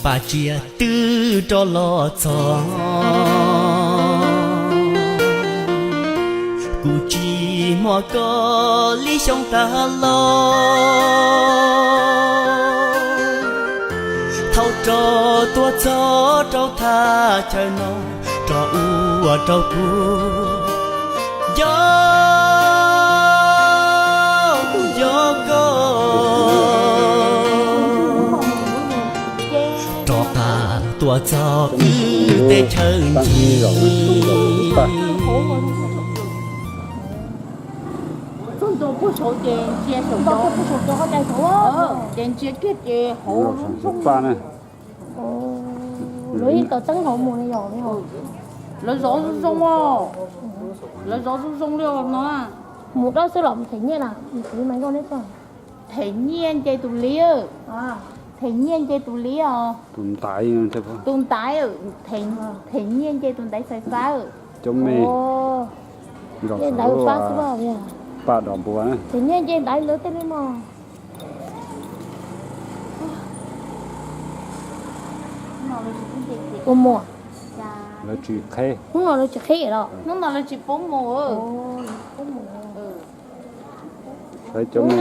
Tsiaj twb rov los txog, kuv tsis muaj koj li xyoo tas los. Thaum rov tuaj txog rau thaj chaw no, rov ua rau kuv nco nco koj. Rov qab tuaj txog kwv teb chaws ncig. Txog ntua puag saud ces ntsia saum cov, ces ntsia kiag ces hauv lub nroog. Lawv yeej tau teeb hauv mus li yom? Lawv zov zoo zoo os. Lawv zov zoo zoo li os no. Mus dab xwb los them nyiaj na, them nyiaj nce tus liab. Them nyiaj nce tus liab os. Tus ntaiv, tus ntaiv, them nyiaj nce tus ntaiv fais fab. Cov me ntawd pab xwb, pab dom npua. Them nyiaj nce ntaiv ntawd tej li mas. Ua mus. Lawv tsis qheb. Hnub no lawv tsis qheb los? Hnub no lawv tsis pub mus. Saib cov me.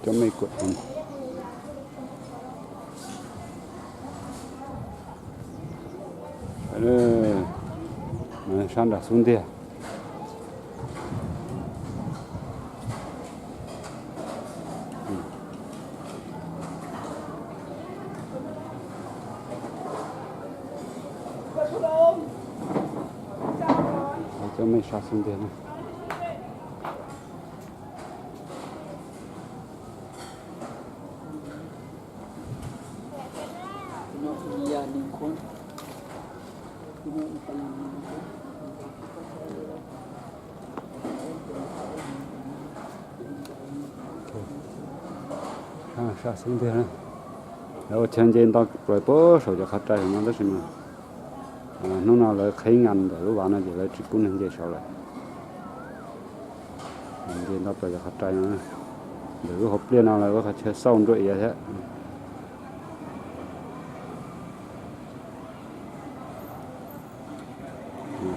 Cov me kuam, sab nram xub ntiag. Cov me sab xub ntiag na. Sab xub ntiag na, lawv ua chaw nce nto plaws puag saum cov qhov rai no tab sis mas hnub no lawv qheb ngas ntawm lub vaj no ces lawv tsis pub neeg nce saud lawm. Nce nto plaws cov qhov rai no, ntawm lub hauv pliaj no lawv ua qhov chaw xauj nruab iav thiab.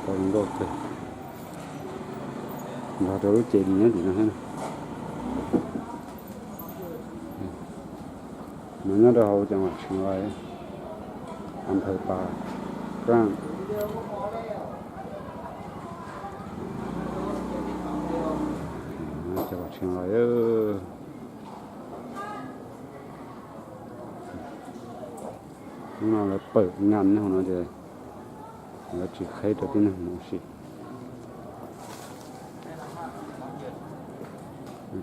Tau zoo nkauj kawg. Nrog rau lub cev li nyob tim no thiab. No nyob rau hauv cov vaj tshiab los, a nphaw pas kaj. Cov vaj tshiab los. Hnub no lawv pawm ngas hauv no ces lawv tsis qheb rau tib neeg mus ua si.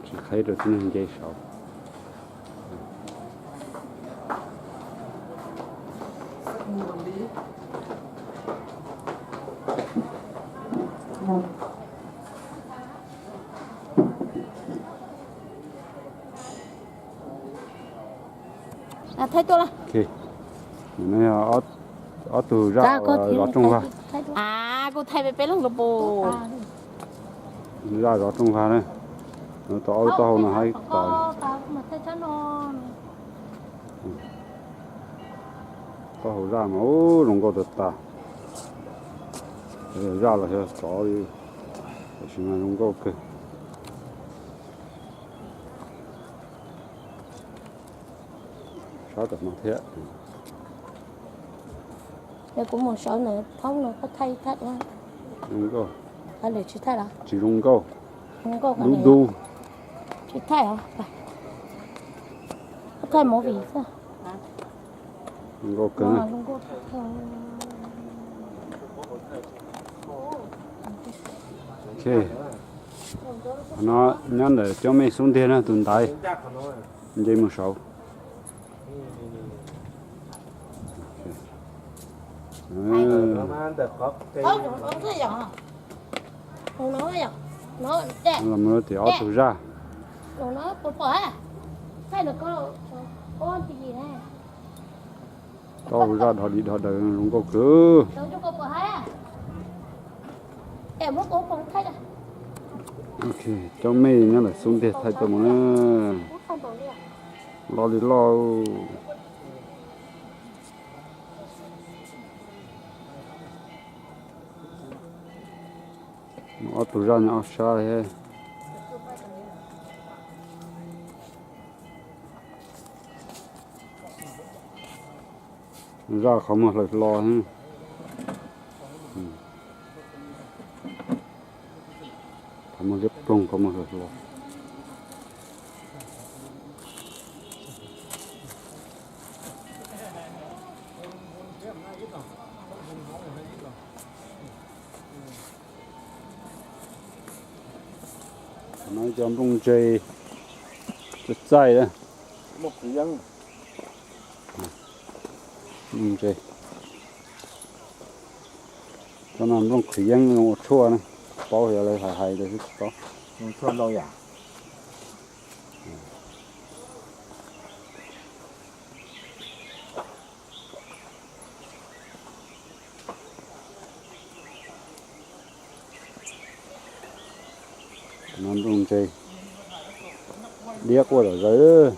Tsis qheb rau tib neeg nce saud. Thaij tuaj la. Ob tug zaj zov rooj vag. Kuv thaij peb peb leeg rau pus. Zaj zov rooj vag na. Tau ob lub taub hau no haib tas. Taub hau zaj mas ub zoo nkauj tas tas. Zaj los xyov tsov li, tab sis mas zoo nkauj kawg. Sab tom no thiab. Yog kuv mus sawv ntawm thoob no koj thaij thaij. Zoo nkauj. Lwm tsis thaij los? Tsis zoo nkauj. Zoo nkauj dub dub. Tsis thaij os. Koj thaij movie xwb. Zoo nkauj kawg. No nyob ntawm cov me xub ntiag na tus ntaiv nce mus saud. Los mus rau tim ob tug zaj. Tau zaj dhos li dhos daws zoo nkauj kawg. Cov mej nyob lawm xub ntiag thaij tuaj mus na. Loj li loj. Ob tug zaj nyob ob sab li. Zaj qhov muag hlaws hlo. Qhov muag liab ploog, qhov muag hlaws hlo. No cov nplooj ntse txaij txaij. Nplooj ntse. Cov no nplooj qhwv yeeb zoo ua tshuaj na. Paub yog lawv hais hais lawv xwb tsis paub. No nplooj ntse. Diab quaj zom zaws.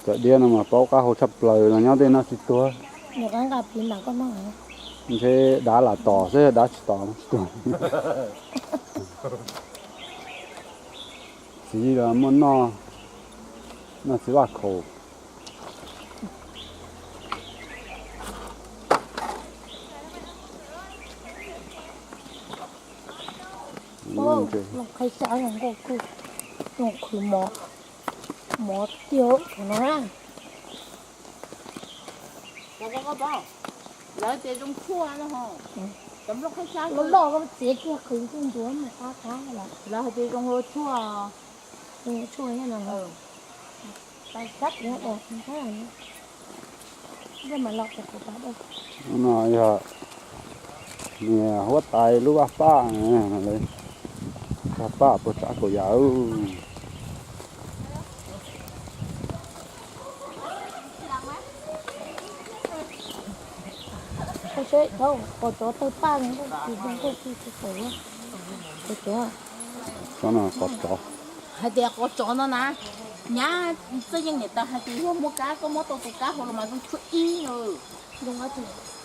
Cov diab no mas paub qab hau tshaj plaws los nyob tej no tsis tuag. Ntshe dav lam tom xwb, dav tsis tom tsis tuag. Txiv los muaj noj, noj txiv vaj khaum. Qhwv mov, mov tiag no. Lawv tias zoo tshuaj no, cov nplooj qab sab loj loj koj txiav kiag qhwv ntuav mus qab qab lawm. Lawv hais tias zoo ua tshuaj. Tshuaj no. No yog niam huab tais lub vaj paj, vaj paj puas tsav kaum yam. Qos tsov tawg paj, qos tsov. Hais tias qos tsov no na, nyab txawj yeej niam tais hais tias yog muaj kab koj muab tau tus kab hauv los mas zoo tshuaj ib no.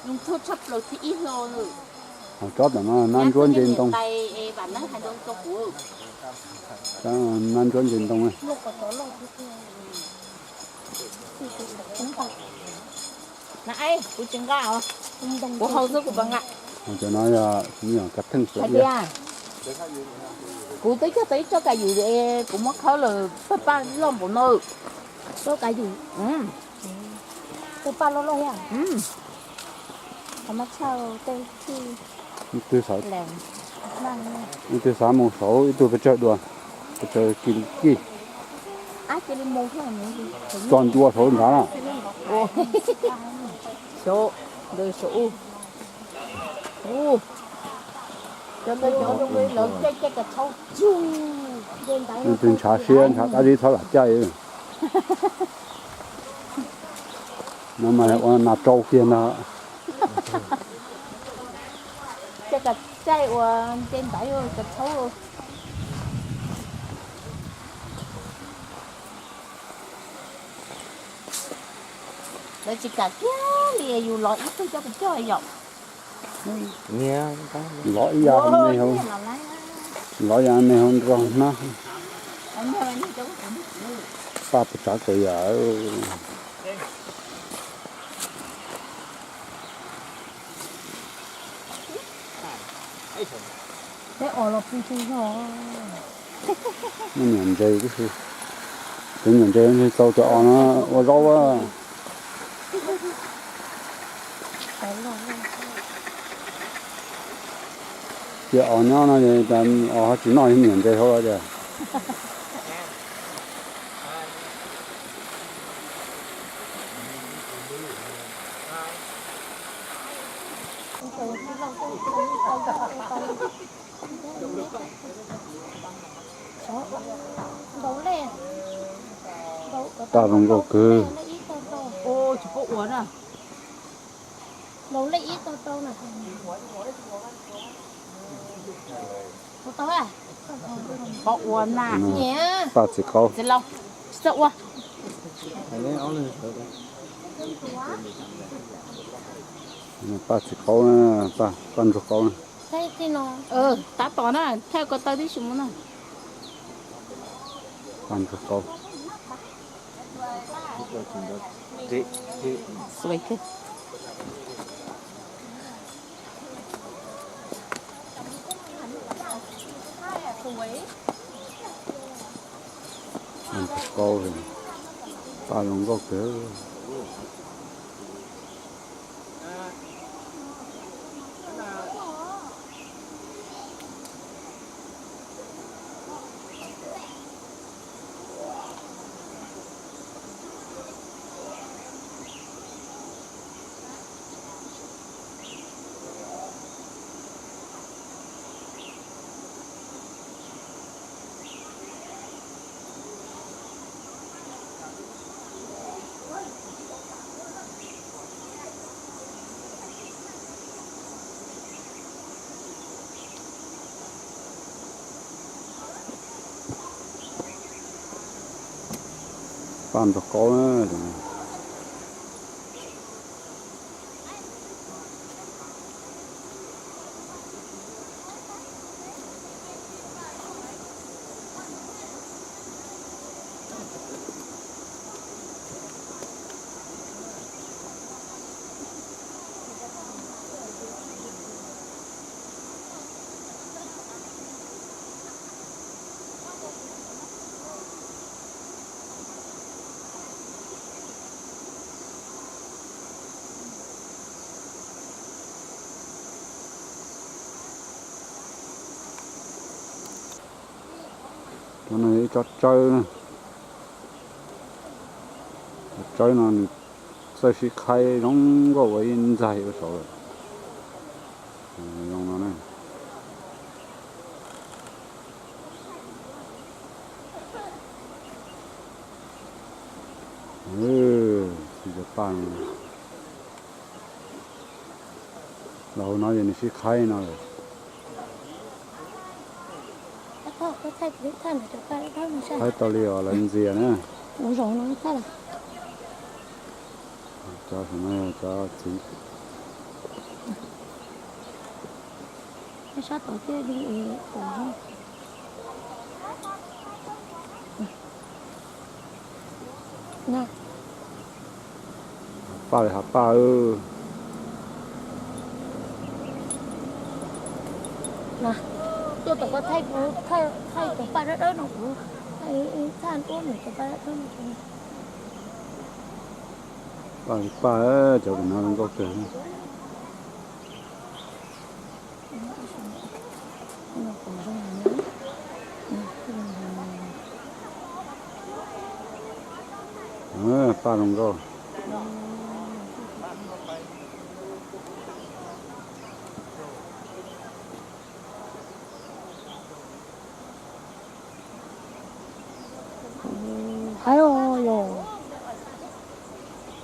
Zoo tshuaj tshaj plaws thib ib hlo. Qos tsov tom no nab ntsuab ntse ntoo. Nab ntsuab ntse ntoo. Kuv tsis nqa os, kuv hau xwb kuv pab nqa. Cov no yog kav theej xwb. Kuv twb cog tau ib tsob kas yus, kuv muab khawb lawm paj paj loj npaum no. Tsob kas yus, paj paj loj loj thiab. Ib tug xav mus saud, ib tug pes tsawg dua, pes tsawg kis kij. Txog ncua saud nrad na. Nws twb ntshav siab ntshav qab zib txhob lam caij. No mas ua nas rau kiag ntag. Caij ua nce ntaiv kav tshauv. Lawv tsis kam kiag li, yus lov ib tug coj kuv coj yom. Lov ib yam me hauv, lov ib yam me hauv nrog hnab. Paj puas tsav kaum yam. Muaj niam ntses tib si. Cov niam ntses tau cov os no ua zaub. Cia os nyob no os ho tsis noj niam ntses hauv los tias. Paj zoo nkauj kawg. Tsis paub ua na. Laus lej ib tau tau na. Tau tau a. Paub ua na. Paj txiv qaub. Txiv laus, tsis txawj ua. Paj txiv qaub na, paj, paj ntsuag qaub na. Tab tom na, thaij ko taw tib si mus na. Paj ntsuag qaub. Paj ntsuag qaub, paj zoo nkauj kawg. Paj ntsuag qaub na. Cov no ib tsob tsawb na. Cov tsawb no nws txawj sib qhaib zoo nkauj ua ib ntxaig ua saud lawm. Zoo no na. Tsis cov paj no. Los hauv no ces nws sib qhaib no lawm. Qhaib tau li os lawv ntxias na. Cov saum no yog cov txiv. Sab tod thiaj li pom. Paj li hav paj. Tuaj tom koj thaij kuv, thaij cov paj dawb dawb no kuv, thaij ib txhaj tuab nws cov paj dawb dawb no kuv. Paj li paj, cov no zoo nkauj kawg. Paj zoo nkauj.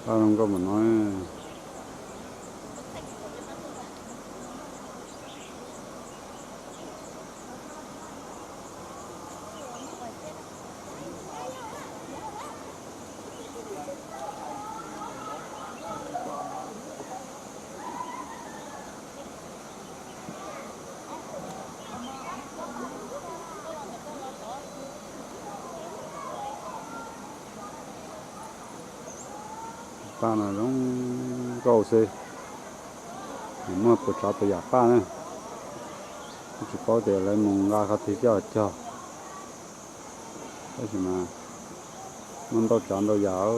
Paj zoo nkauj mas no. Paj no zoo nkauj xwb, muaj puas tsav puas yam paj na. Kuj tsis paub tias lawv mus nqa qhov twg coj cog, tab sis mas muaj ntau tsav ntau yam.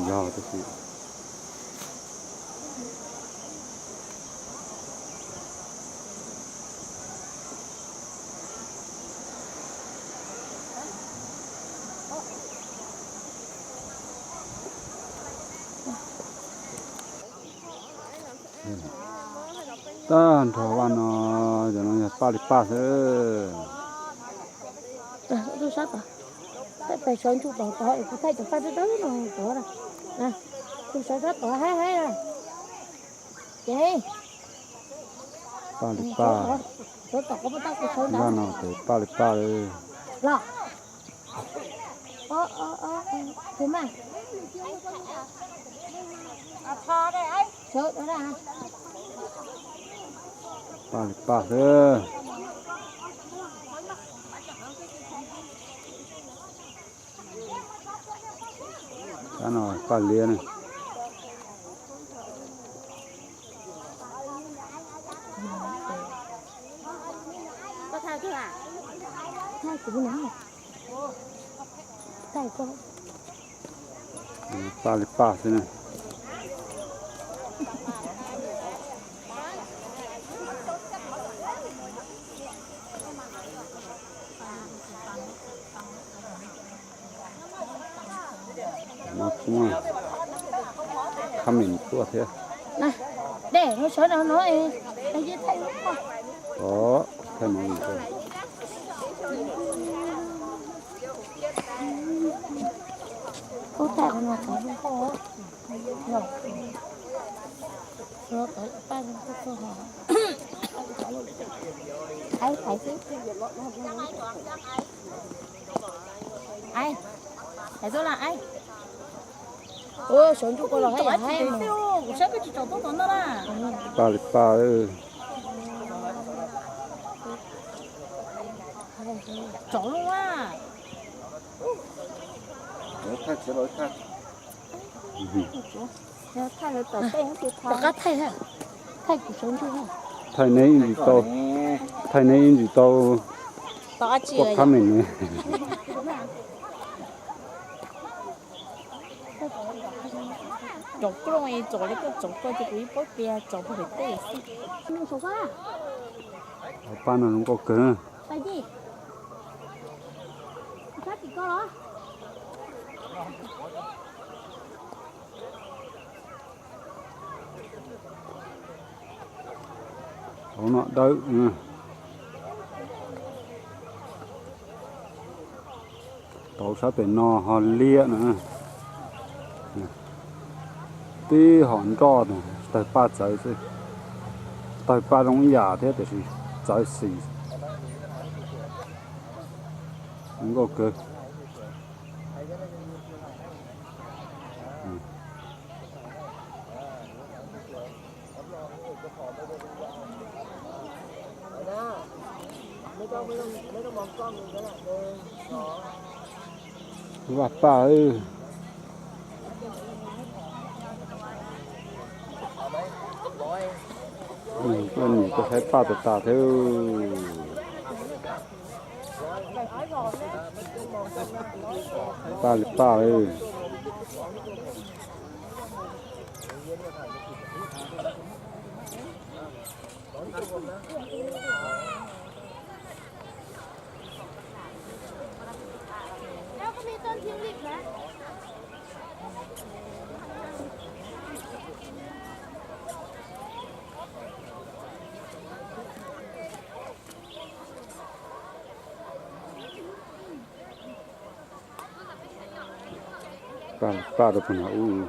Yog tab sis Tag nrho vaj no, cov no yog paj li paj xwb. Tus sab tom, thaij pais sawv ntsug tom tod es kuv thaij cov paj dawb dawb no tod na. Tus sawv sab tod haib haib na. Ces paj li paj, vaj no ces paj li paj li. Los, tus mas, paj li paj xwb. Sab no paj liab ne. Paj li paj xwb na. No kuj muaj comment tuaj thiab. Dej no sawv no no, thaij no. Ub, thaij qhov no tod zoo nkauj. Aib, hais xwb. Aib, hais xwb las aib. Ua sawv ntsug ko los hais yam haib mas. Kuv saib koj tsis tsom tuaj tom no na. Paj li paj. Tsom lub a. Tom qab thaij, thaij kuv sawv ntsug. Thaij neb ib ntsis tau, thaij neb ib ntsis tau. Tau dab tsi ua comment ne. Cov klooj es tsom li koj tsom ko ces kuv yeej paub tias tsom puag pem teb xwb. Paj no zoo nkauj kawg. Tauv no dawb. Tauv sab pem no ho liab na. Tib hom nroj tawg paj txawv xwb. Tawg paj zoo ib yam thiab tiam sis txawv xis. Zoo nkauj kawg. Vaj paj, tuaj nim tuaj saib paj tas tas thiab. Paj li paj. Paj, paj rau pem no ub.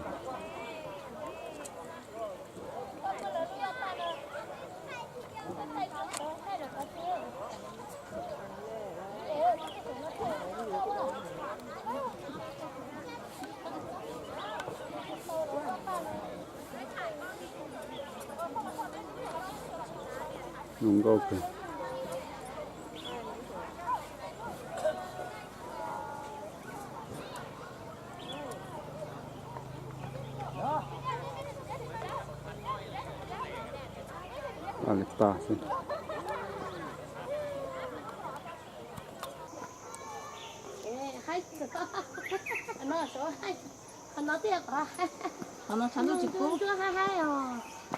Zoo nkauj kawg. Paj li paj xwb.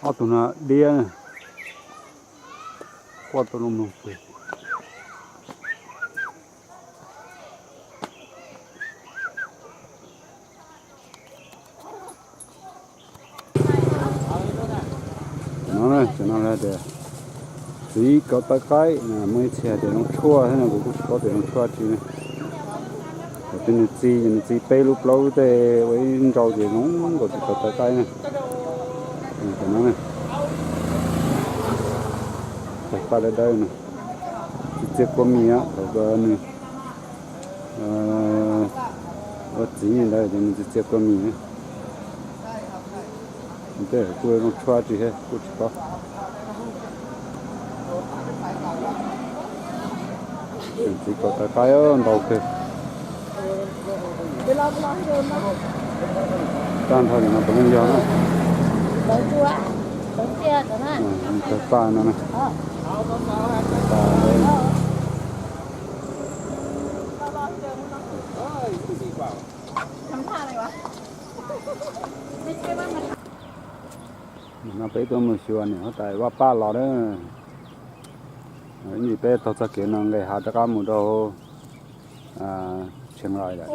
Ob tug no diab, quaj tuaj loo mloog pem. No, cov no lawv tias Txiv kauv taw qaib, muaj ib txhia tias zoo tshuaj thiab no, kuv kuj tsis paub tias zoo tshuaj tsi ne. Thaum twg nws txi ces nws txi peb lub plaub lub tej ua ib nrau ces zoo nkaus txiv kauv taw qaib na. Cov no ne, tag paj dawb dawb no, txiv txiaj kua mis thaum nws ua txiv ntawd ces nws txiv txiaj kua mis. Tej kuj zoo tshuaj tsi thiab kuj tsis paub. Txiv kauv taw qaib ntau kawg. Tag nrho no puav leej yog na. Tag paj no na. No peb tuaj mus xyuas niam huab tais Vaj Paj los na. Ib ntsis peb taug txoj kev no nqes hav rov qab mus rau Tsheej Lais lawm.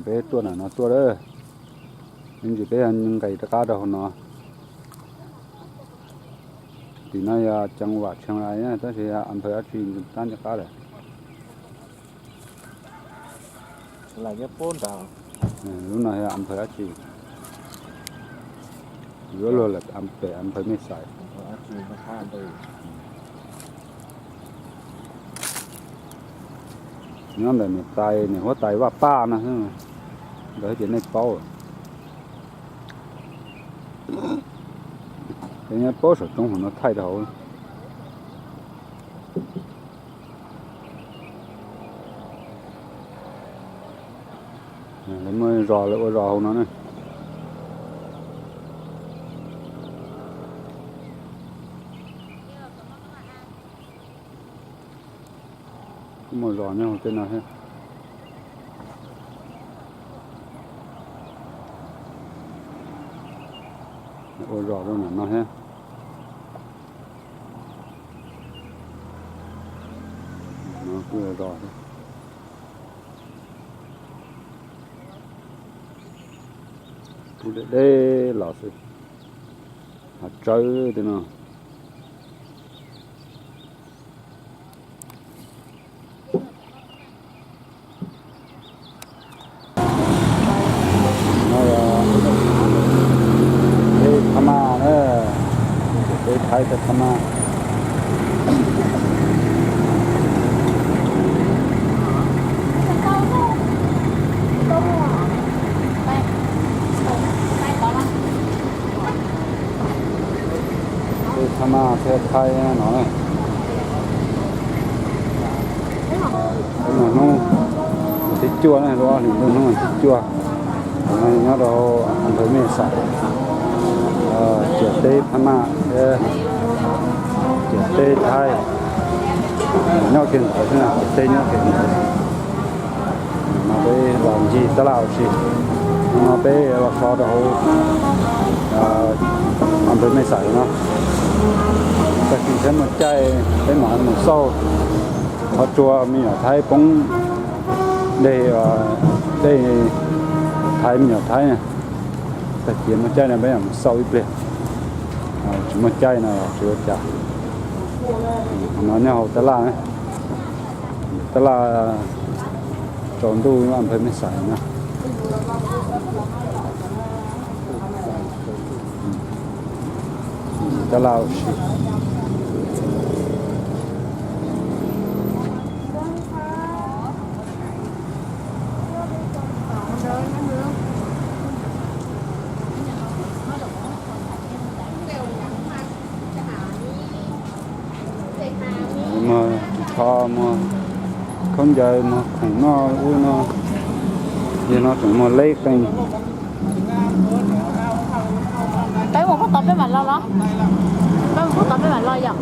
Peb tuaj nram no tuaj lawm. Ib ntsis peb nqes rov qab rau hauv no. Tim no yog ceev vam Tsheej Lais tab sis yog a nphaw dab tsi tab nce qab lawm. Lub no yog a nphaw dab tsi? Yuav luag lawm pem a nphaw Mej Xais. Nyob ntawm niam tais niam huab tais Vaj Paj no xwb, nkawd ces nej paub. Ces nyob paub saum roob hauv no thaij rau hauv. Lawv muaj zos lawv ua zos hauv no na. Kuj muaj zos nyob hauv tej no thiab. Ua zos rau nram no thiab. No kuj zos thiab. Kuj deb deb los xwb. Hav tsawb tej no. No yog teb Thab Maj na, teb Thaib teb Thab Maj. Teb Thab Maj teb Thaib no. Hnub thib cuaj na, lub ob hlis ntuj hnub thib cuaj, nyob rau a nphaw Mej Xais, ciam teb Thab Maj thiab ciam teb Thaib, nyob kiag ntawd xwb, ciam teb nyob kiag ntawd. No peb los ncig tab laj ua si, no peb los so rau hauv a nphaw Mej Xais no. Tag kis thiab muaj caij peb mam mus xauj qhov tsua me nyuam Thaib poob dej, dej Thaib me nyuam Thaib na. Tag kis muaj caij no peb mam mus xauj ib pliag. Tsis muaj caij no tsis ua cas. No nyob hauv tab laj, tab laj tsaus ntuj a nphaw Mej Xais no. Tab laj ua si. Muag tsho, muag khaub ncaws, muag khoom noj ub no, yog no tseem muag leb qees. Peb mus puag tod peb mam los los? Peb mus puag tod peb mam los yom?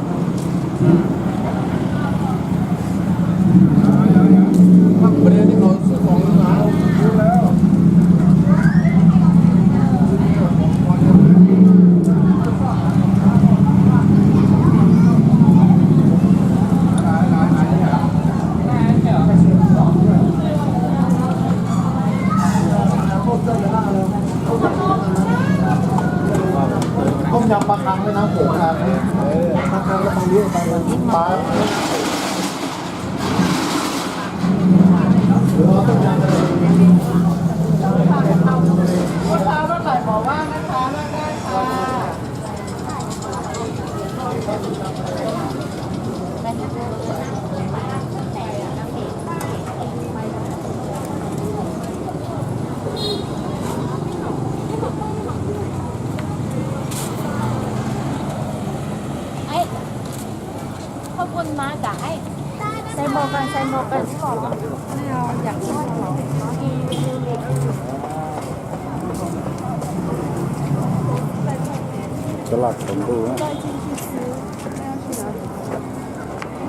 Tab laj tsaus ntuj,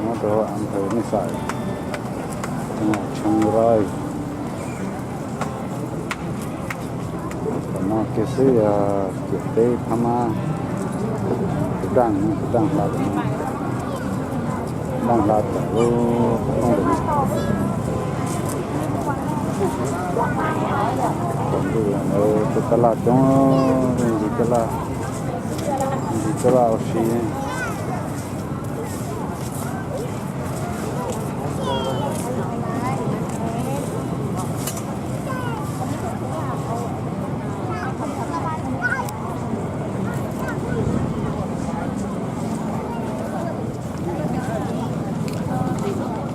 nyob rau Anthony Xais, Tsheej Rai. Tam no kiag xwb yog ciam teb Phab Mab, tus daj, tus daj hla, daj hla tom lub qoob lawm. Tom ntej tus tab laj coob, ntsis tab laj, ntsis tab laj ua si.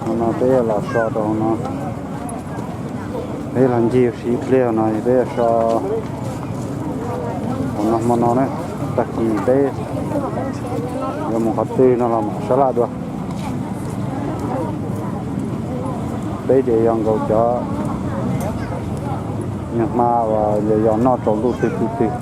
Hauv no peb los so rau hauv no, peb los ncig ua si ib pliag no peb so. Hauv no hmo no na, tag kis peb yuav mus qhov twg no los mam sab laj dua. Peb ces yog nkaus cov nyuag hma uas yog noj tsaus ntuj twg twg twg.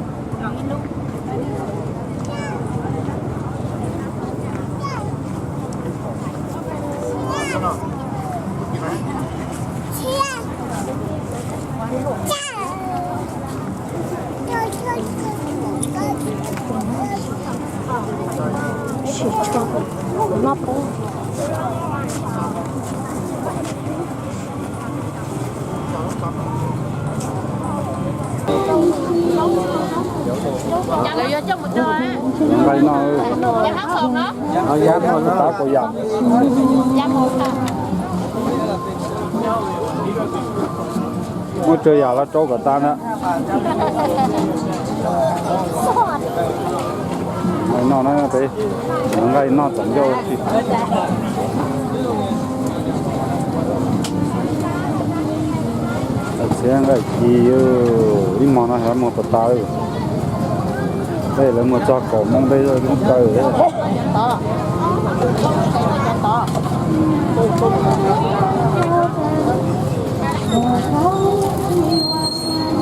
Lawv yuav coj mus rau nqaij no, no yab no tab kaum yam. Muaj tsawg yam los rau kom tas na. Nqaij no na peb, nqaij noj tom ncauj. Txiav nqaij ci, ib hmo no yuav muag tas tas. Peb lawv muag txog kaum moos peb lub kaw.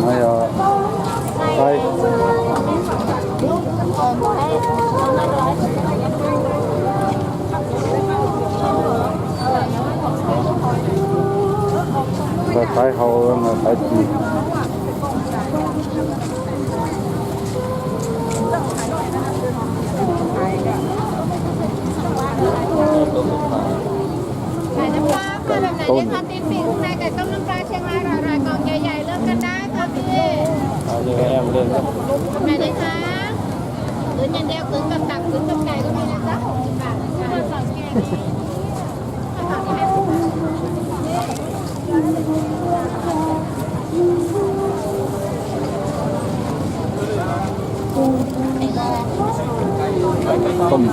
No yog qaib, nqaij qaib hau, nqaij qaib ci. Cải tôm. Hôm nay cải tôm năm trăm trên hai, rồi, rồi, còn dài dài lơm canh đá cho chị. Em lên. Hôm nay đi ha. Cứ nhìn theo cứ cặp cặp, cứ cặp cài, hôm nay là giá hộp chục bạc. Tôm.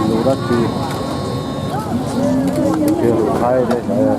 Lus dab tsi? Tsis lus Thaib thiab.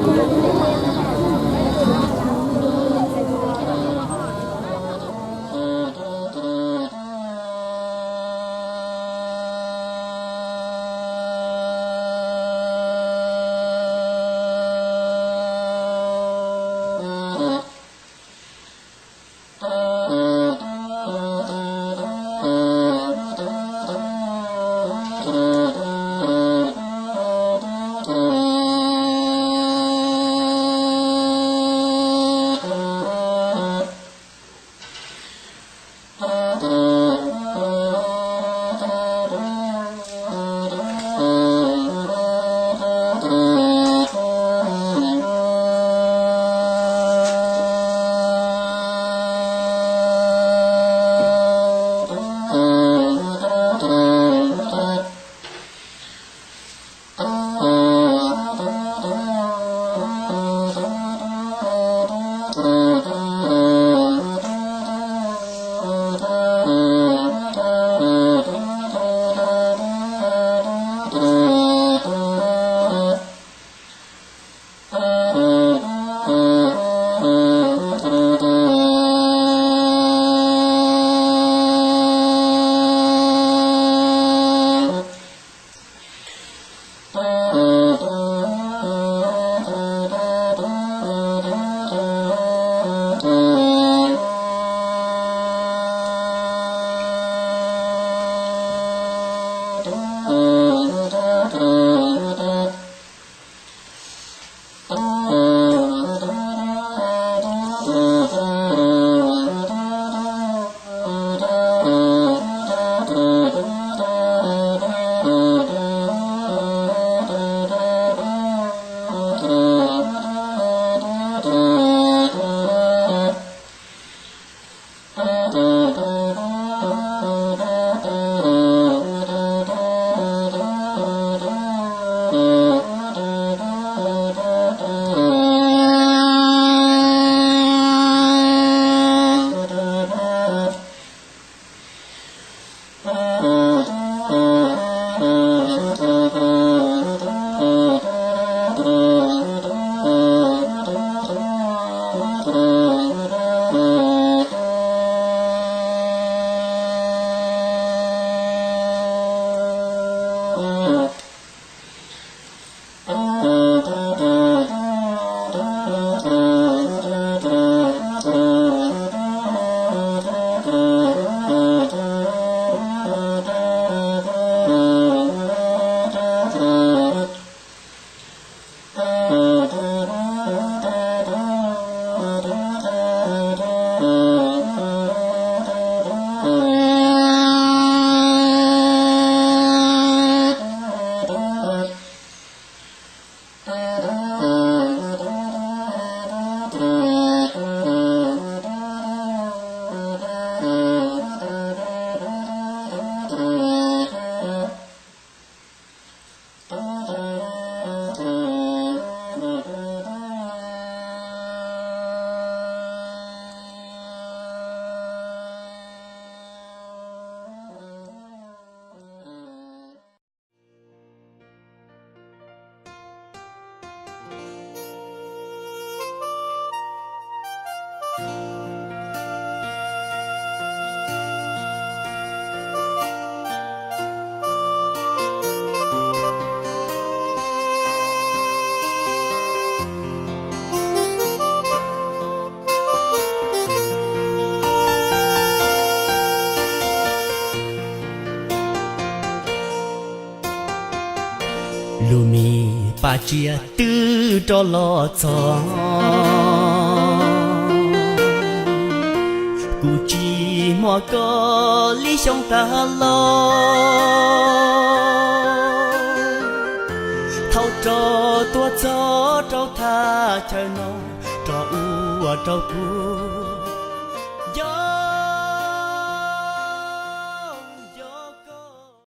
Lub me paj tsiab twb rov los txog, kuv tsis muaj koj li xyoo tas los. Thaum rov tuaj txog rau thaj chaw no, rov ua rau kuv